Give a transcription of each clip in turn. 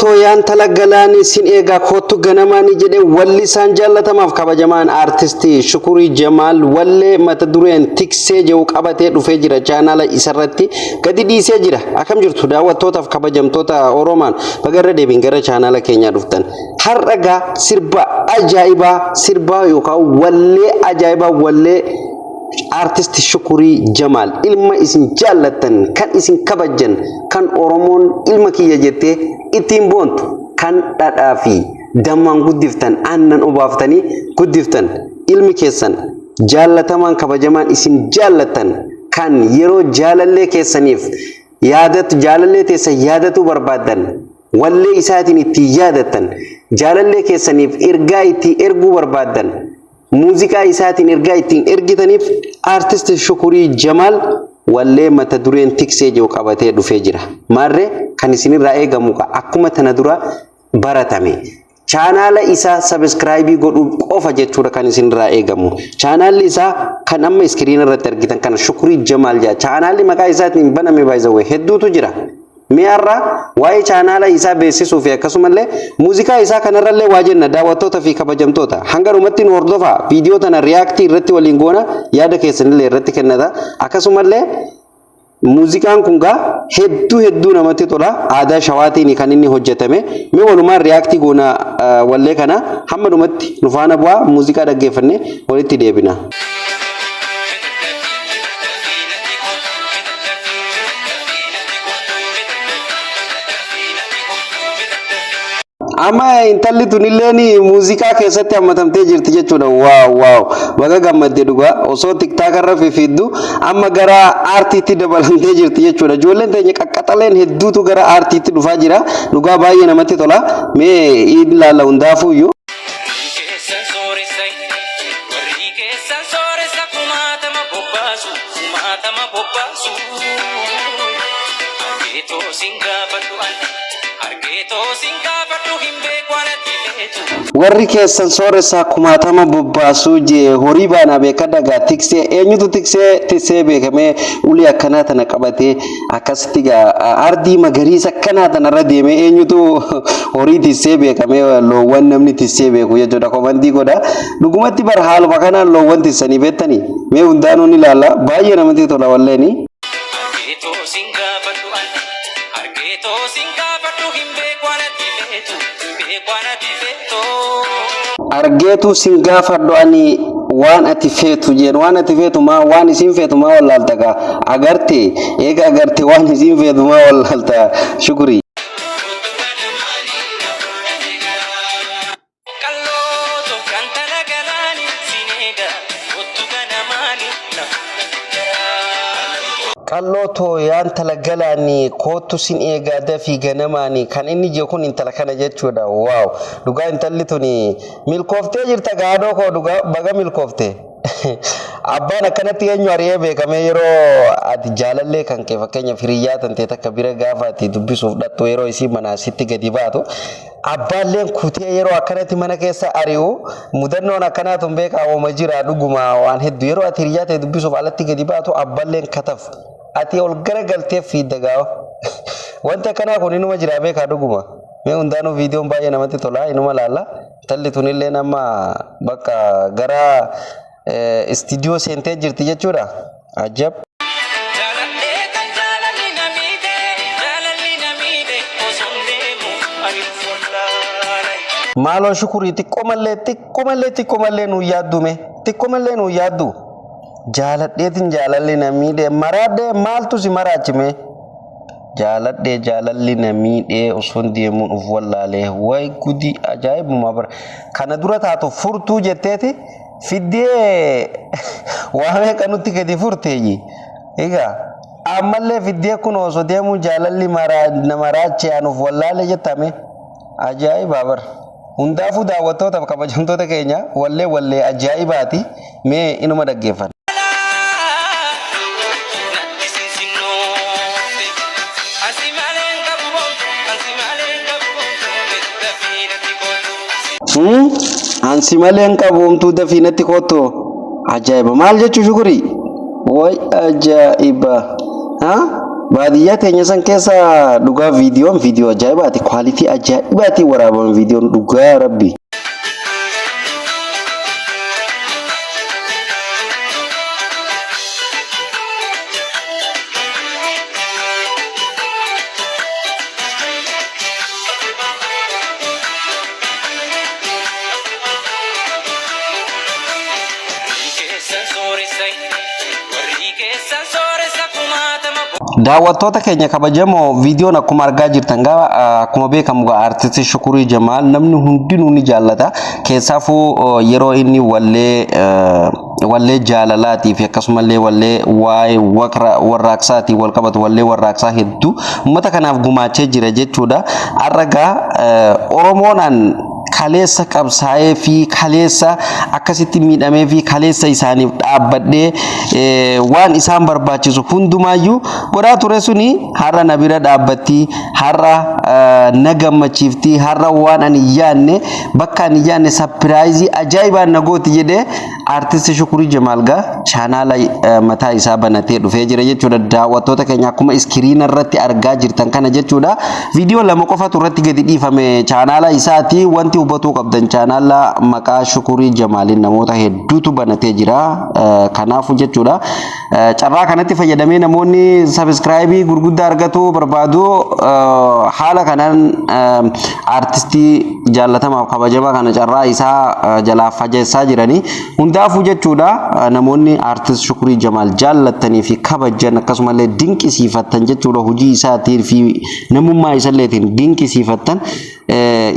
Qalloo too yaa intala galaanii sin eegaa koottu ganamaanii jedhe wallisaan jaallatamaaf kabajamaan aartisti Shukurii Jamaal wallee mata dureen tiksee jedhu qabatee dhufee jira chaanaala isarratti gadi dhiisee jira. Akkam jirtu daawwattootaaf kabajamtoota Oromaan baga irra deebiin gara chaanaala keenyaa dhuftan. Har'a gaa sirba ajaa'ibaa sirba yookaan wallee ajaa'ibaa wallee Aartist Shukurii Jamaal ilma isin jaallattan kan isin kabajjan kan Oromoon ilma kiyya jettee ittiin boontu kan dhadhaa fi dammaan guddiftan aannan obaaftanii guddiftan ilmi keessan jaallatamaan kabajamaan isin jaallattan kan yeroo jaalallee keessaniif yaadatu jaalallee teessan yaadatuu barbaaddan wallee isaatiin ittiin yaadattan jaalallee keessaniif ergaa ittiin erguu barbaaddan Muuziqaa isaatiin ergaa ittiin ergitaniif Aartist Shukurii Jamaal wallee mata dureen Tiksee jedhu qabatee dhufee jira. Maarree kan isinirraa eegamu akkuma tana dura baratame chaanaala isaa sabiskiraayibii godhuu qofa jechuudha kan isinirraa eegamu. Chaanaalli isaa kan amma iskiriina irratti argitan kana Shukurii Jamaal jedha. Chaanaalli maqaa isaatiin baname baay'ee hedduutu jira. Mee har'a waa'ee chaanaala isaa beeksisuu fi akkasumallee muuziqaa isaa kanarrallee waa jenna daawwattoota fi kabajamtoota. Hanga dhumatti nu hordofaa viidiyoo tana riyaaktii irratti waliin goona yaada keessanillee irratti kennata. Akkasumallee muuziqaan kun gaa hedduu hedduu namatti tola. Aadaa shawaatiin kan inni hojjetame. Mee walumaan riyaaktii goona wallee kana hamma dhumatti nu faana bu'aa muuziqaa dhaggeeffannee walitti deebina. Amma intalli tunilleen muuziqaa keessatti hammatamtee jirti jechuudha. Waaw waaw baga gammadde dhugaa osoo tiktaaka irra fifiiddu amma gara aartiitti dabalamtee jirti jechuudha. Ijoolleen teenya qaqqaxaleen hedduutu gara aartiitti dhufaa jira. Dhugaa baay'ee namatti tola. Mee ilaalla hundaafuuyyuu. Keessan sooressa warri keessan sooressa kumaatama bobbaasu kumaatama bobbaasu argeetoo sin gaafadhu an argeetoo sin gaafadhu hin beeku anatti feetu. Warri keessan sooressaa kumaatama bobbaasuu jee horii baanaa beekadha gaa tiksee eenyutu tiksee tissee beekamee ulee akkanaa tana qabatee Akkasitti gaa ardii magariisa akkanaa tanarra deemee eenyutu horii tissee beekamee loowwan namni tissee beeku jechuudha komantii godha. Dhugumatti bara haaluma kanaan loowwan tissanii beektanii mee hundaanuu ni ilaalla baay'ee namatti tola walleeni. Argeetoo sin gaafadhu an argeetoo sin gaafadhu hin beeku anatti feetu hin beeku anatti feetoo. Argeetuu sin gaafadhu ani waan ati feetu jeen waan ati feetu maa waan isiin feetu maa wallaalta gaa agarte eega agarte waan isiin feetu maa wallaalta shukuri. Qalloo kan tala galaani sin eega kottu ganamaani na fuudha garaa. Qalloo too yaa intala galaani koottu sin eegaa dafii ganamaani kan inni jiru kun intala kana jechuudha waaw dhugaa intalli tuni Milkooftee jirta gaadoo koo dhugaa baga milkoofte. Abbaan akkanatti eenyu ari'ee beekamee yeroo ati jaalallee kan kee fakkeenyaaf hiriyyaa tantee takka bira gaafa ati dubbisuuf dhattu yeroo isii manaa sitti gadi baatu abbaalleen kutee yeroo akkanatti mana keessa ari'u mudannoon akkanaa tun beekaa ooma jira dhuguma waan hedduu yeroo ati hiriyyaa ta'e dubbisuuf alatti gadi baatu abbaalleen kataf ati ol garagaltee fiidda gaafa wanti akkanaa kun inuma jira beekaa dhuguma. Mee hundaanuu viidiyoon baay'ee namatti tola inuma laalla. Intalli tunillee amma bakka gara istiidiyoo seentee jirti jechuudha. Ajab. Jaaladhee kan jaalalli na miidhe jaalalli na miidhe osoon deemu ani wallaale. Maaloo shukurii xiqqoo mallee xiqqoo mallee xiqqoo mallee nuu yaaddu mee xiqqoo mallee nuu yaaddu. Jaaladheetin jaalalli na miidhe maraadhee maaltu si maraachime. Jaaladhee jaalalli na miidhee osoon deemuun of wallaalee way gudii ajaa'ibuma bara kana dura taatu furtuu jetteeti fiddee waa meeqa nutti gadi furteeyyi egaa ammallee fiddee kun osoo deemuu jaalalli na maraachee an of wallaale jettame ajaa'ibaa bara hundaafuu daawwattootaaf kabajamtoota keenya wallee wallee ajaa'ibaati mee inuma dhaggeeffanna. Natti sinsinnoofte ansi malee hin qabu homtu ansi malee hin qabu homtu dafii natti kootu. Ansi malee hin qabu homtuu dafii natti koottu. Ajaa'iba maal jechuu shukurii? Way ajaa'iba. Ha? Baadiyyaa teenya san keessa dhugaa viidiyoon viidiyoo ajaa'ibaati. Quality ajaa'ibaatiin waraabame viidiyoon, dhugaa rabbi. Warri keessan sooressa, warri keessan sooressa kumaatama. Daawwattoota keenya kabajamoo, viidiyoon akkuma argaa jirtan gaa, akkuma beekamu gaa, artistii Shukurii Jamaal namni hundinuu ni jaallata. Keessaafuu yeroo inni wallee jaalalaatii fi akkasumallee wallee waa'ee warraaqsaatiin wal qabatu, wallee warraaqsaa hedduu uummata kanaaf gumaachee jira jechuudha. Har'a gaa Oromoonaan kaleessa qabsaa'ee fi kaleessa akkasitti miidhamee fi kaleessa isaaniif dhaabbadhee waan isaan barbaachisu hundumaayyuu godhaa ture suni har'a na bira dhaabbatti, har'a na gammachiifti, har'a waan ani hin yaadne, bakka ani hin yaadne surprise ajaa'ibaan na gooti jedhee aartisti Shukurii Jamaal gaa chaanaala mataa isaa banatee dhufee jira jechuudha. Daawwattoota keenya, akkuma iskiriina irratti argaa jirtan kana jechuudha. Viidiyoo lama qofatu irratti gadi dhiifame chaanaala isaati. Wanti hubatuu qabdan, chaanaala maqaa Shukurii Jamaaliin namoota hedduutu banatee jira. Kanaafuu jechuudha, carraa kanatti fayyadamee namoonni subscribe gurguddaa argatu barbaadu haala kanaan aartistii jaallatamaaf kabajamaa kana carraa isaa jalaa fajeessaa jiranii. Hundaafuu jechuudha, namoonni aartist Shukurii Jamaal jaallattanii fi kabajan, akkasumallee dinqisiifattan jechuudha, hojii isaatii fi namummaa isalleetiin dinqisiifattan,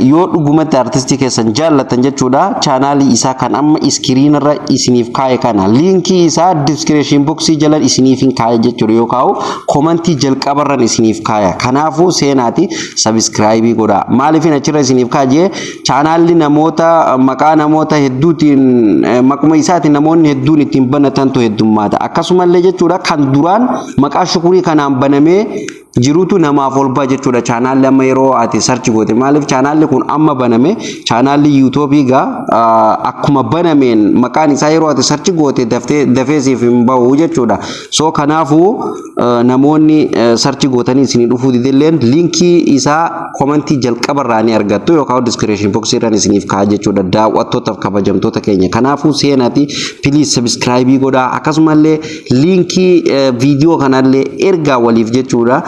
yoo dhugumatti aartistii keessan jaallattan jechuudha, chaanaalii isaa kan amma iskiriinarra isiniif kaa'e kana liinkii isaa description box jala isiniif hin kaa'e jechuudha, yookaan komantii jalqabarran isiniif kaaya. Kanaafuu seenaati subscribe godha. Maaliifin achirra isiniif kaa'e? Chaanaalli namoota maqaa namoota hedduutiin, maquma isaatiin namoonni hedduun ittiin banatantu heddummaata. Akkasumallee jechuudha, kan duraan maqaa Shukurii kanaan banamee jirutu namaaf ol ba'a jechuudha. Chaanaalli amma yeroo ati search goote, maaliif chaanaalli kun amma baname? Chaanaalli yuutuubii gaa akkuma banameen maqaan isaa yeroo ati search goote daftee dafee siif hin bahu jechuudha. So kanaafuu namoonni search gootanii isinii dhufuu didilleen liinkii isaa komantii jalqabarraa ni argattu yookaan description box irraan isiniif kaa'a jechuudha, daawwattootaaf kabajamtoota keenya. Kanaafuu seenaati please subscribe godhaa, akkasumallee liinkii viidiyoo kanallee ergaa waliif jechuudha.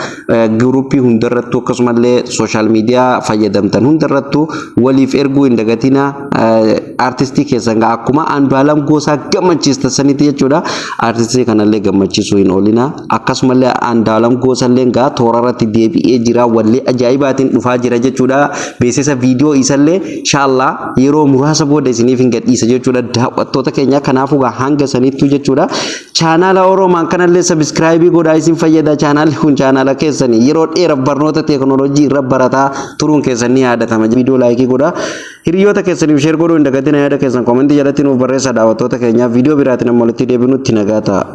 Giruuppii hundarrattuu, akkasumallee social media fayyadamtan hundarrattuu waliif erguu hin dagatina. Aartistii keessan akkuma Andu'aalam Gosaa gammachiista sanitti jechuudha, aartistii kanallee gammachiisuu hin oolina. Akkasumallee Andu'aalam Gosallee gaa toora irratti deebi'ee jira, wallee ajaa'ibaatiin dhufaa jira jechuudha. Beeksisa viidiyoo isallee inshaallaa yeroo muraasa booda isiniif hin gadhiisa jechuudha, daawwattoota keenya. Kanaafuu gaa hanga sanittuu jechuudha, chaanaala Oromaan kanallee subscribe godhaa, isin fayyada. Chaanaalli kun chaanaala keessanii yeroo dheeraaf barnoota teekinooloojii irra barataa turuun keessan ni yaadatama. Viidiyoo like godhaa, hiriyoota keessaniif share godhuu hin dagatina. Yaada keessan koomentii jalatti nuuf barreessaa. Daawwattoota keenyaaf, viidiyoo biraatiin amma walitti deebinutti nagaa ta'a.